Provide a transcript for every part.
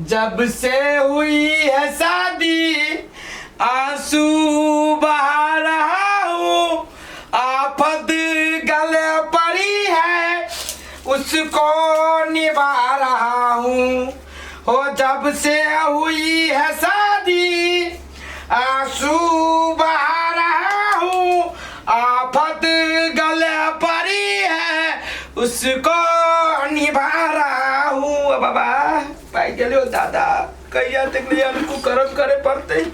जब से हुई है शादी आंसू बहा रहा हूँ, आफत गले पड़ी है उसको निभा रहा हूँ। हो जब से हुई है शादी आंसू बहा रहा हूँ, आफत गले पड़ी है उसको निभा रहा हूँ। बाबा पाइ गेलियो दादा, कहिया तक ले हमको करम करे पड़ते।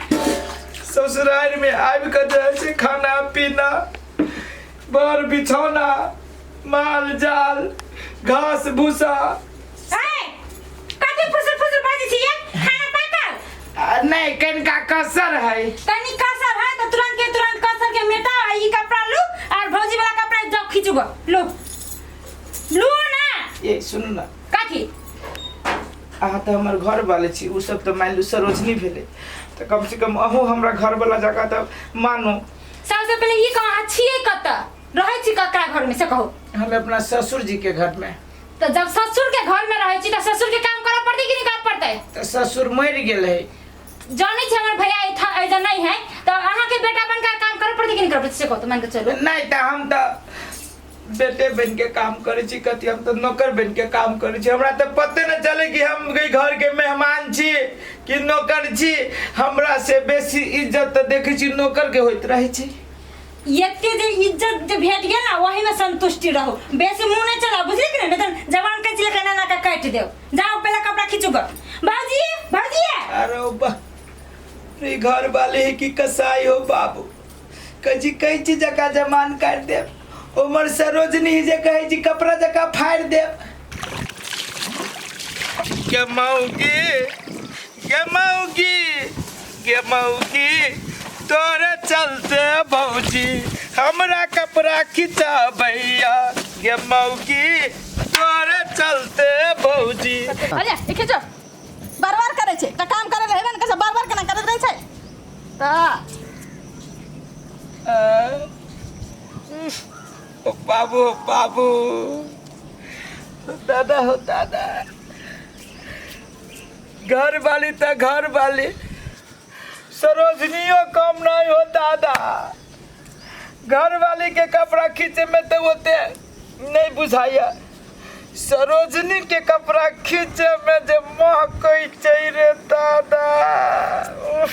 ससुराल में आबि कऽ जे है से खाना पीना, बर बिछौना, माल जाल, घास भूसा। ए, कथी फुसुर फुसुर बाजै छियै? खाना पाकल? नहि, कनिका कसर है। तनी कसर है तो तुरंत के तुरंत कसर के मेटा आ ई कपड़ा लू और भौजी वाला कपड़ा जाओ खींचू गो लू लू ना। ये सुनू ना। कथी? अहाँ तऽ हमर घर वाले छी, ओ सब तऽ मानि लू सरोजनी भेलै, तऽ कम से कम अहूँ हमरा घर वाला जकाँ तऽ मानू। सबसे पहिले ई कहू, अहाँ छियै कतऽ, रहै छी ककरा घर में से कहू। हम अपना ससुर जी के घर में। तऽ जब ससुर के घर में रहै छी तऽ ससुर के काम करऽ पड़तै कि नहि करऽ पड़तै? तऽ ससुर मरि गेल है। जानै छी हमर भैया एहिठाम एहिजा नहि है, तऽ अहाँके बेटा बनके काम करऽ पड़तै कि नहि करऽ पड़तै से कहू तऽ मानि कऽ चलू। नहि, तऽ हम तऽ बेटे बन के काम करै छी, कथी हम तऽ नौकर बन के काम करै छी। हमरा तऽ पते नहि चले कि हम गई घर के मेहमान छी कि नौकर छी। हमरा से बेसी इज्जत तऽ देखै छी नौकर के होइत रहै छै। एते जे इज्जत जे भेट गेल ना वही में संतुष्टि रहो, बेसी मुंह नहीं चलाओ, बुझली कि नहीं? नहीं तो जवान कैची लेके ना ना का काट देव। जाओ पहले कपड़ा खींचू गो। भाजी भाजी। अरे बा रे, घर वाले ही की कसाई हो बाबू, कजी कैची जका जमान काट देव, उमर सरोजनी जे कहै छी कपड़ा जका फाड़ देव। गे मौगी, गे मौगी, गे मौगी, तोरे चलते भौजी हमरा कपड़ा खिंचबैया। गे मौगी, तोरे चलते भौजी। अरे ई खींचो। बार बार करै छै तऽ काम करै रहबै ने, कैसे बार बार केना करैत रहै छै तऽ। ओ बाबू, ओ बाबू, दादा हो दादा, घर वाली तऽ घर वाली सरोजनियो कम नहीं हो दादा। घर वाली के कपड़ा खींचे में तो ओते नहीं बुझाइया, सरोजनी के कपड़ा खींचे में जे महकै छै रे दादा। उफ,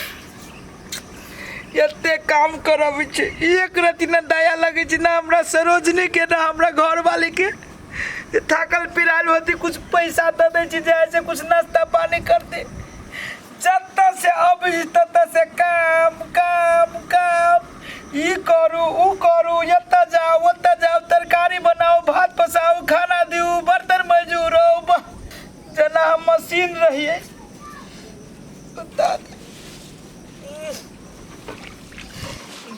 एते काम करबै छै, एक रति न दया लगै छै ना हमरा सरोजनी के ना हमरा घर वाली के। जे थाकल पिरायल होती कुछ पैसा दऽ दै छै जे ऐसे कुछ नाश्ता पानी करते। जतऽ से अबै छी ततऽ से काम काम काम, ई करू ऊ करू, एतऽ जाउ ओतऽ जाउ, तरकारी बनाउ, भात पसाउ, खाना दिउ, बर्तन मजू, रौ बा, जेना हम मशीन रहियै।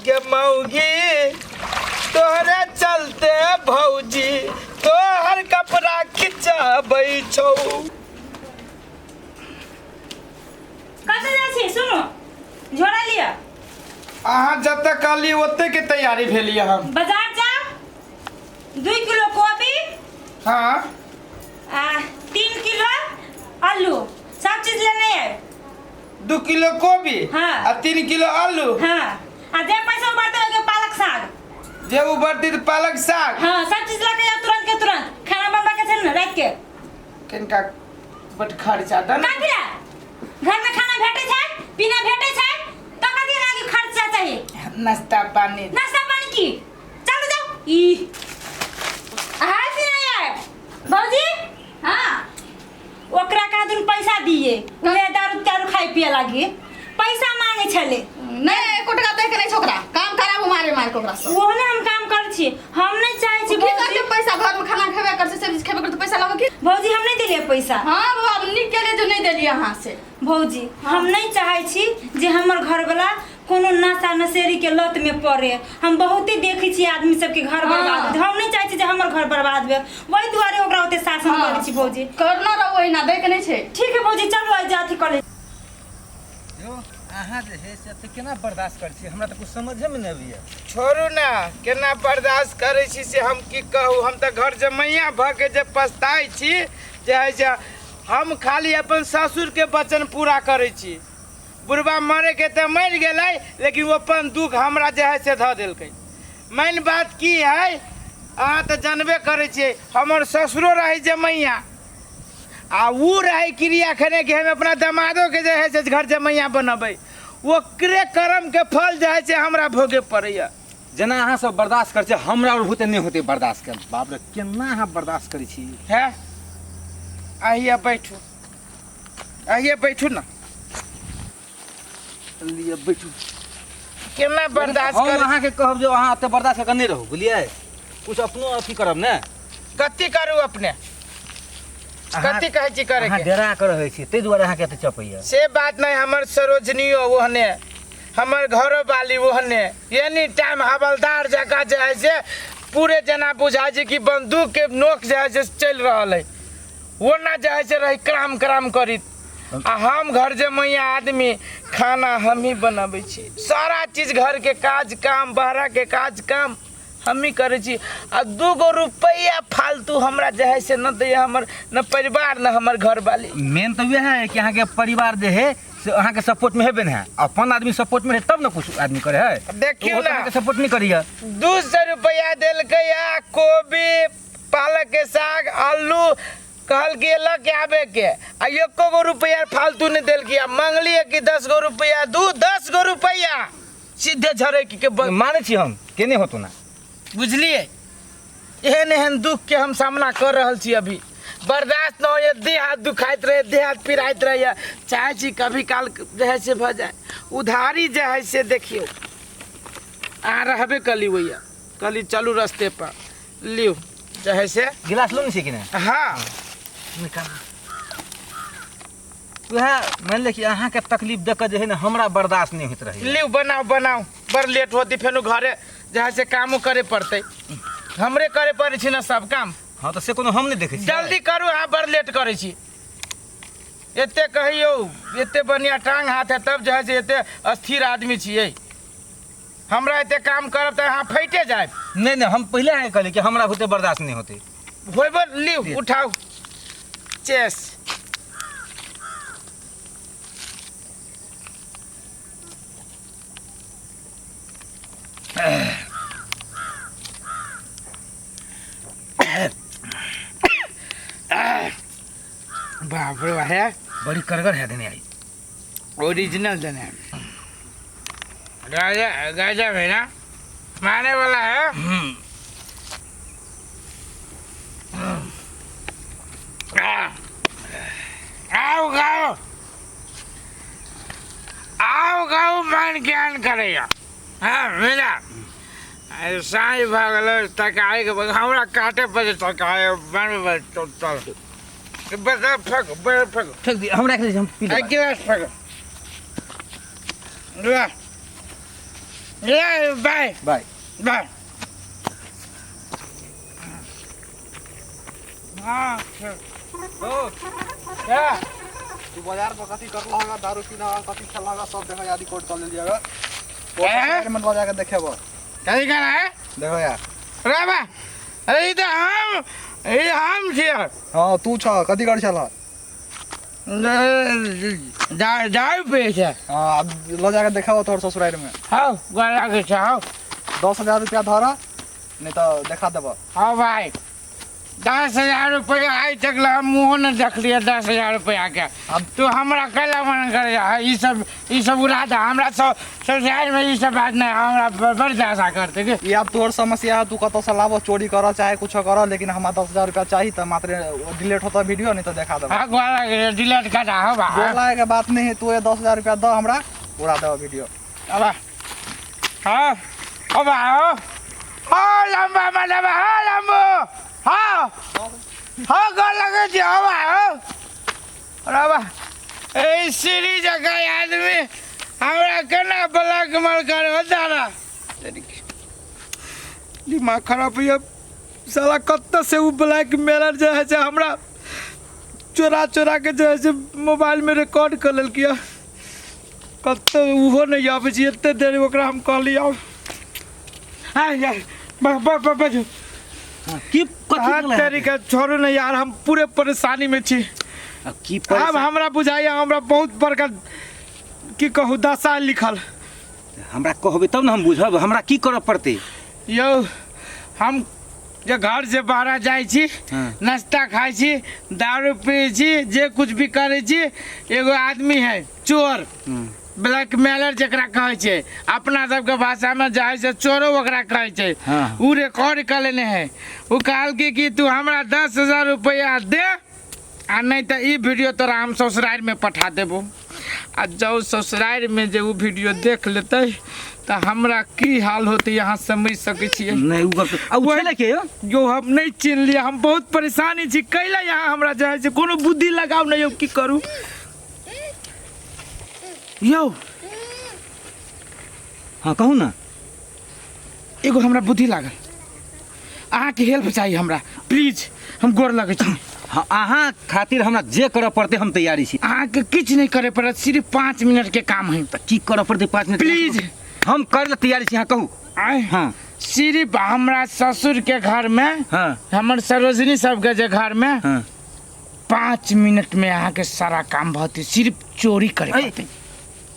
गे मौगी, तोहरे चलते भौजी तोहर कपड़ा खिंचबै छौ। कतऽ जाइ छी? सुनू, झोरा लिअ। अहाँ जतऽ कहली ओते के तैयारी भेली हम। बाजार जाउ, 2 किलो कोबी आ 3 किलो आलू, सब चीज लेने आयब। 2 किलो कोबी आ 3 किलो आलू। हाँ, आ जे पैसा बढ़तै ओहिके पालक साग। जे उ बढ़ती तऽ पालक साग। हाँ, सब चीज लऽ के आउ तुरंत के तुरंत, खाना बनबा के छै ने राति के। कनिका बड खर्चा दऽ ने। कथी ला? घर में खाना भेटै छै, पीना भेटै छै, तऽ कथी लागी खर्चा चाही? नाश्ता पानी। नाश्ता पानी की? चलू जाओ। ई अहाँ से नहीं आए भौजी? हाँ। ओकरा कहाँ दुन पैसा दिए, उहे दारू तारू खाइ पिए लागी पैसा मांगे छले। नहि, एको टका दै के नहि छै ओकरा, काम खराब मारे मार के ओकरा से। ओहो ने हम काम करै छी, हम नहीं चाहे छी। की भौजी करतै पैसा? घर में खाना खेबे करतै, सब चीज खेबे करतै, पैसा लगो की? भौजी, हम नहीं दिलियै पैसा। हाँ बाबा, नीक केलियै जो नहि देलियै अहाँ से। भौजी, हम नहीं चाहे छी जे हमर घरवाला कोनो नशा नशेरी के लत में पड़े। हम बहुते देखै छी आदमी सबके घर बर्बाद होइत। हम नहीं चाहे छी जे हमर घर बर्बाद भेल, वही दुआरे ओकरा ओते शासन करै छी भौजी। करना रहो, ओहिना दै के नहि छै। ठीक है भौजी, चलू आइ जा अथी कॉलेज। यौ, अहाँ जे है से एते केना बर्दाश्त करै छी? हमरा तऽ कुछ समझेमे नहि अबैया। छोड़ू ने, केना बर्दाश्त करै छी से हम की कहू। हम तऽ घर जमैया भऽ के जे पछताइ छी जे है से हम खाली अपन ससुरके वचन पूरा करै छी। बुढ़बा मरैके तऽ मरि गेलै, लेकिन ओ अपन दुख हमरा जे है से धऽ देलकै। मेन बात की है, अहाँ तऽ जानबे करै छियै, हमर ससुरो रहै जमैया आ उ रहै क्रिया खेने कि हम अपना दमादोके जे है से घर जमैया बनबै। ओकरे कर्मके फल जे है से हमरा भोगे पड़ैया। जेना अहाँ सब बर्दाश्त करै छियै, हमरा आओर होते नहि होते बर्दाश्त कर। बाप रे, केना अहाँ बर्दाश्त करै छी? है, आइए बैठू, आइए बैठू ना, लिअ बैठू। केना बर्दाश्त हम कर? अहाँके कहब जे अहाँ एते बर्दाश्त कऽ के नहि रहू, बुझलियै? कुछ अपनो अथी करब ने। कथी करू अपने? कथी कहै छी करे अहाँ के? डेरा कऽ रहै छी, ताहि दुआरे अहाँके एते चपैया। से बात नहीं, हमर सरोजनियो ओहने, हमर घरो वाली ओहने, एनी टाइम हवलदार जकाँ जे है से पूरे जेना बुझाइ छै कि बंदूक के नोक जे है से चलि रहल है, ओना जे है से रही क्राम क्राम करीत। आ हम घर जे मैया आदमी, खाना हम ही बनाबै छी, सारा चीज घर के काज काम, बहरा के काज काम हम ही करै छी, आ 2 गो रुपैआ फालतू हमरा जे है से न दैया हमर न परिवार न हमर घरवाली। मेन तऽ वएह है कि अहाँके परिवार जे है से अहाँके सपोर्ट में हेबे ने है। अपन आदमी सपोर्ट में रहे तब ने कुछ आदमी करे है। देखियौ ओहो तऽ ना। अहाँके सपोर्ट नहीं करैया। 200 रुपैआ देलकै आ कोबी पालक के साग आलू कहल कि लऽ के आबे के, आ एको गो रुपैआ फालतू नहीं देलकै। आ मंगलियै कि 10 गो रुपैआ दू, 10 गो रुपैआ सीधे झरक के मानै छी हम केने होतो ना। बुझलियै? एहन एहन दुख के हम सामना कर रहल छी। अभी बर्दाश्त न होइए, देह हाथ दुखाइत रहे, देह हाथ पिराइत रहैए। चाहै छी कभी काल जे है से भऽ जाए उधारी जे है से। देखियौ, अहाँ रहबे कली ओहिया, कहली चलू रस्ते पर, लियौ जे है से। गिलास लो ने छै कि नहि? हाँ। वएह मानि लिअ कि अहाँके तकलीफ देख कऽ जे है ने हमरा बर्दाश्त नहि होइत रहैए। लियौ, बनाउ बनाउ, बड़ लेट होती, फेनो घरे जे है से कामो करे पड़तै, हमरे करे पड़ै छै ने सब काम। हँ तऽ से कोनो हम नहि देखै छी। जल्दी करू, अहाँ बड़ लेट करै छी। एते कहियौ, एते बढ़िआँ टांग हाथ है तब जे है से एते अस्थिर आदमी छियै। हमरा एते काम करब तऽ अहाँ फैटे जायब। नहि नहि, हम पहिले अहाँके कहली कि हमरा होते बर्दाश्त नहि होते। होइबो, लिउ उठाउ चेस। बाप रे है। बड़ी करगर है देने आई। ओरिजिनल देने गजब गजब है ना, मारने वाला है। आओ गाओ, आओ गाओ, मन ज्ञान करैया। हाँ मिला साँझ भऽ गेलै, तरकारी के हमरा काटे पड़ै, तरकारी बनबै। चल बस, फेंक फेंक। फेंक दिअ, हम राखि दै छी, हम पी लेबै। गिलास फेंक ला ला। बाय। बाय। बाय। हाँ। क्या? तू बाजार पर कथी करल होगा, दारू पीना होगा, कथी खेल होगा, सब देखो, याद रिकॉर्ड कर लीजिएगा। हैं? मन बजा के देखेबो। कहीं कर है? देखो यार। रे बा, अरे ई तऽ हम, ई हम छियै। हां, तू छ कथी कर छल? दारू पियै छै। हां, अब ल जाके देखेबो तोहर ससुराल में। हौ, गोर लागै छै हौ। 10,000 रुपया धरा, नहीं तो देखा देबो। हौ भाई, 10,000 रुपया आइ तक ला हम मुँहो नहि देखलियै 10,000 रुपया के। अब तू हमरा कैला मन करे ई सब, ई सब उड़ा दे। हमरा सब ससुराल में ई सब बात नहीं, हमरा बड़ दासा करते के। ई अब तोहर समस्या है, तू कतौ से लाबो, चोरी कर चाहे कुछ कर, लेकिन हमरा 10,000 रुपया चाहिए तो मात्र डिलीट होता वीडियो, नहीं तो देखा देबो। हाँ, गोर लागै छै, डिलीट कर दे हौ बा। बोला के बात नहीं है, तू ये 10,000 रुपया दो हमरा, उड़ा देबो वीडियो। अब हाँ, अब आओ, हाँ लंबा मतलब, हाँ लंबो, हाँ हाँ, गोर लगै छै हौ बा हौ। अरे बा, ए सीढ़ी जगह आदमी हमरा केना ब्लैकमेल करे दादा, दिमाग खराब होइए साला। कतऽ से उ ब्लैकमेलर जे है से हमरा चोरा चोरा के जे है से मोबाइल में रिकॉर्ड कर लेलकै। कतऽ ओहो नहि आबै छै, एते देर ओकरा हम कहली आउ। आ यार, बस बस बस बस। की कथी हाँ भेलै? तरीका छोड़ू ने यार, हम पूरे परेशानी में छी। आ की आब पैसा हमरा बुझाइए हमरा बहुत बड़का की कहू दशा लिखल। हमरा कहबै तब ने हम बुझब, हमरा की करऽ पड़तै? यौ हम जे घर से बाहर जाइ छी, नाश्ता खाइ छी, दारू पियै छी, जे कुछ भी करै छी, एगो आदमी है चोर, ब्लैकमेलर जकरा कहै छै अपना सबके भाषामे, जे है से चोरो ओकरा कहै छै। उ रिकॉर्ड कऽ लेने है। उ कहलकै कि तू हमरा 10,000 रुपैआ दे आ नहीं तऽ ई वीडियो तोरा हम ससुरारिमे पठा देबो। आ जब ससुरारिमे जे उ वीडियो देख लेतै तऽ हमरा की हाल होतै अहाँ समझ सकै छियै। नहि, उ गप आ उ छलै के यौ? यौ हम नहि चिन्हलियै, हम बहुत परेशानी छी। कैला यहाँ हमरा जे है से कोनो बुद्धि लगाउ ने यौ, की करू यौ? हँ कहू ने। एगो हमरा बुद्धि लागल, अहाँके हेल्प चाही हमरा, प्लीज हम गोर लगै छी। हँ, अहाँ खातिर हमरा जे करऽ पड़तै हम तैयारी छी। अहाँके किछु नहि करे पड़त, सिर्फ 5 मिनट के काम है। तऽ की करऽ पड़तै 5 मिनट? प्लीज। हम करे लए तैयारी छी, अहाँ कहू। आय। हँ। सिर्फ हमरा ससुर के घर में, हमर सरोजनी सबके जे घर में, 5 मिनट में अहाँके सारा काम भते, सिर्फ चोरी करे ऐ, पड़तै।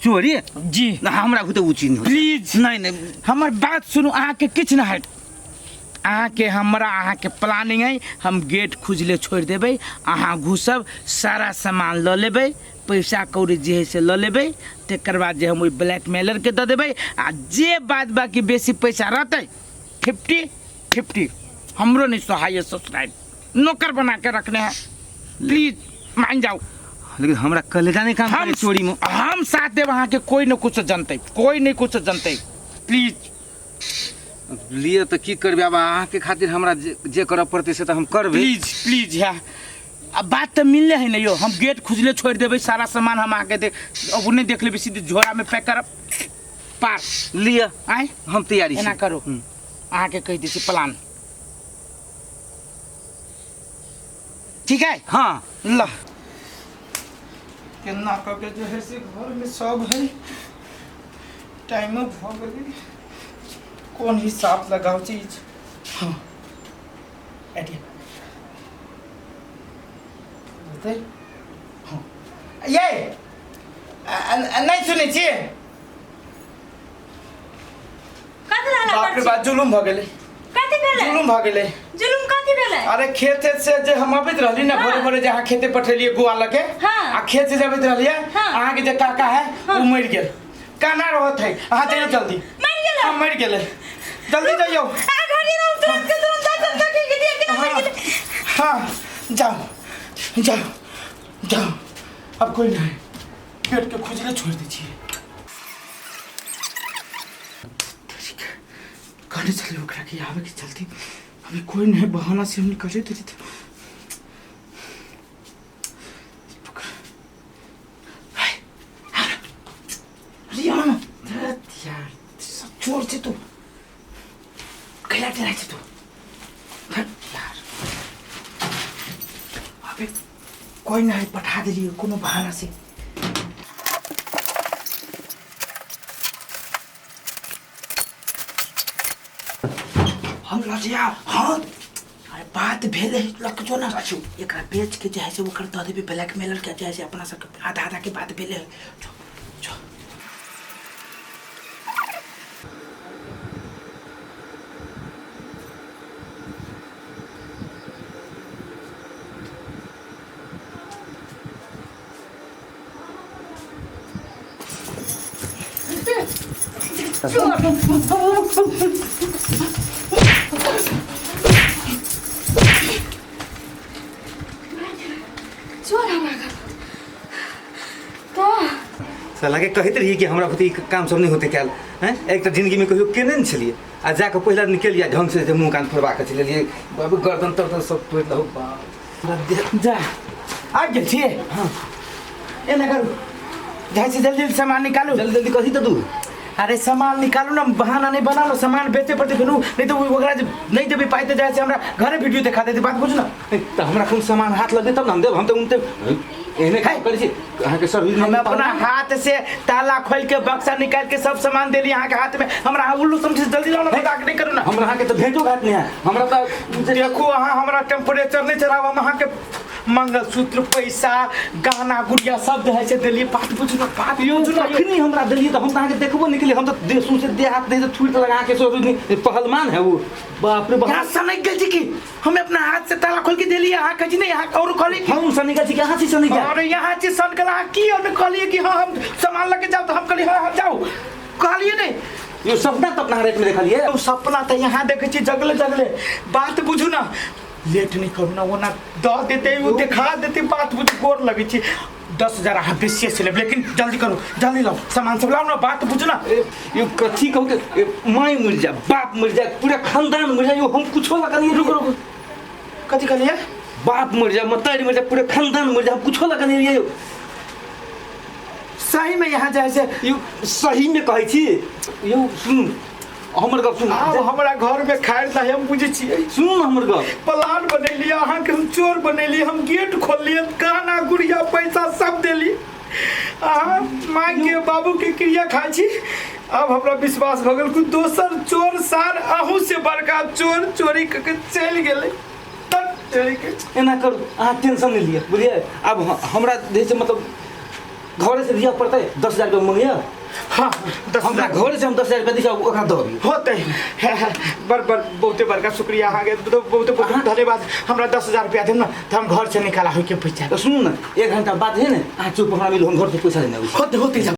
चोरी? जी। ना, हमरा बुते उ चीज नहि होइत। प्लीज। नहि नहि। हमर बात सुनू, अहाँके किछु नहि हैत। अहाँके हमरा अहाँके प्लानिंग है, हम गेट खुजले छोड़ि देबै, अहाँ घुसब, सारा सामान लऽ लेबै, पैसा कौड़ी जे है से लऽ लेबै, तकर बाद जे हम ओहि ब्लैकमेलरके दऽ देबै आ जे बाद बाकी बेसी पैसा रहतै 50-50। हमरो नहि सोहाइए ससुरारि, नौकर बना के रखने है, प्लीज मान जाओ। लेकिन हमरा कलेजा नहि काम हम करे चोरी में। हम साथ देब अहाँके, कोई न कुछ जनतै, कोई नहीं कुछ जनतै, प्लीज। लिए तऽ की करबै आब, अहाँके खातिर हमरा जे जे करऽ पड़तै से तऽ हम करबै। Please please. है अब बात तऽ मिलले है ने यौ, हम गेट खुजले छोड़ि देबै, सारा सामान हम अहाँके दे, अब नहि देख लेबै, सीधे झोरामे पैक करब पार। लिअ। आँय। हम तैयारी छी। एना करू, अहाँके कहि दै छी प्लान, ठीक है? हाँ। ल केना कऽ के जे है से घरमे सब है, टाइमो भऽ गेलै, कोन हिसाब लगाउ चीज। हाँ आइडिया होतै। हाँ ये नहि सुनै छियै? कथी हल्ला बाप रे करै बाप, जुलुम भऽ गेलै। छी? कथी भेलै? जुलुम भऽ गेलै। जुलुम कथी भेलै? अरे खेत से जे हम अबैत रहली ने, भोरे भोरे जे अहाँ खेते पठेलियै गुआ लऽ के, आ खेत से जे अबैत रहलियै, अहाँके जे काका है ओ मरि गेल। काना रहत है, अहाँ जइयौ जल्दी। मरि गेलै? हाँ मरि गेलै, जल्दी जइयौ। आ घड़ी रहू, तुरंत के तुरंत जा चल देखी के दिया केना मरि गेलै। हाँ जाओ जाओ जाओ, अब कोई नहीं, पेट के खुजले छोड़ दै छियै। कहने चलिए ओकरा के आवे के चलती, अभी कोई नहीं, बहाना से हम निकले थे। अरे यार यार चोर छे तू, कैला डराइ छे तू? हट यार, अबे कोई नहीं, पठा देलिए कोनो बहाना से। हम लजिया। हाँ अरे बात भेलै लक जो ना एकरा बेच के जे है से ओकर दऽ देबै ब्लैकमेलर के, जे है से अपना सबके आधा आधा के बात भेलै। जो जो चोर हमरा घर तो साला के कहैत रहियै कि हमरा बुते ई काम सब नहि होतै कयल हैं। एक तऽ जिंदगीमे कहियो केने नहि छलियै आ जाकऽ पहिला दिन केलियै, ढंग से जे मुँह कान फोड़बा कऽ चलि एलियै। बाबू गर्दन तरदन सब तोड़ि दहु बाप। हमरा देह जा आबि गेल छियै। हाँ। एना करू, जाइ छी, जल्दी जल्दी सामान निकालू। जल्दी जल्दी कथी तऽ दू? अरे सामान निकालू ना, बहाना नहीं बना लो, सामान बेचे पड़ते फेनु, नहीं तो ओकरा जे नहीं देबै पाइ तऽ जाइ छै हमरा घरे वीडियो देखा देतै, बात बुझ ना। तऽ हमरा कोन सामान हाथ लगतै तब ने हम देब। हम तऽ उनते एहने काम करै छी अहाँके सर्विस। हम अपना हाथ से ताला खोल के बक्सा निकाल के सब सामान देली अहाँके हाथ में, हमरा अहाँ उल्लू समझी? जल्दी लाओ ना, मजाक नहीं करू ना। हमरा अहाँके तऽ भेंटो घाट नहि है, हमरा तऽ देखू अहाँ हमरा टेम्परेचर नहीं चढ़ाउ, हम अहाँके मंगलसूत्र पैसा गहना गुड़िया सब जे है से देलियै। बात बुझू ना, बात यौ बुझू ना यौ। कखनी हमरा देलियै तऽ हम तऽ अहाँके देखबो नहि केलियै। हम तऽ देह सौंसे देह हाथ देह से छुटि लगा के सोचू पहलवान है वो। बाप रे बाप। यहाँ सनक गेल छी कि हम अपना हाथ से ताला खोल के देलियै। अहाँ कहै छी नहीं, अहाँ और कहलियै कि हम सनी छी कि अहाँ छी सनी के? अरे यहाँ छी सनकल। अहाँ की और कहलियै कि हाँ हम सामान लके जाओ, तऽ हम कहलियै हाँ हाँ जाओ, कहलियै नहीं। यो सपना तऽ अपना राति में देखलियै। ओ सपना तऽ यहाँ देखै छी जगले जगले। बात बुझू ना, लेट नहीं करू ना, ओना दऽ देते ओ देखा देते। बात बुझू, गोर लगै छी। 10,000 अहाँ बेसिए से लेब, लेकिन जल्दी करू, जल्दी लाउ, सामान सब लाउ ना। बात बुझू ना। यो कथी कहू के माय मर जाए, बाप मर जाए, पूरा खानदान मर जाए, यो हम कुछो लगलियै। रुक रुक। कथी कहलियै? बाप मर जाए, मतारी मर जाए, पूरा खानदान मर जाए, हम कुछो लगलियै। यो सही में यहाँ जाइ से? यो सही में कहै छी। यो सुनू हमर गप, सुनू। आब हमरा घर में खाएर ला हम बुझै छियै। सुनू ने हमर गप। प्लान बनेलियै, अहाँके हम चोर बनेलियै। हम गेट खोललियै, गहना गुड़िया पैसा सब देली। अहाँ माय के बाबू के क्रिया खाइ छी। आब हमरा विश्वास भऽ गेल कि दोसर चोर सार अहूँ से बड़का चोर चोरी कऽ के चलि गेलै। तब चोरी के एना करू, अहाँ टेंशन नहि लिअ, बुझलियै? आब हमरा जे छै मतलब घरे से दिअ पड़तै। 10,000 रुपया मंगिया। हाँ, 10 हमरा हजार। घरे से हम 10,000 रुपया दै छी, ओकरा दऽ दियौ। होतै। बड़ बड़ बहुते बड़का शुक्रिया अहाँके, बहुते बहुत धन्यवाद। हमरा 10,000 रुपया देब ने तऽ हम घर से निकाला होइके पैसा। तऽ सुनू ने, एक घंटा बाद है ने, अहाँ चौक पर हमरा मिलू, हम घर से पैसा लेने अबै छी। होते होते जाउ।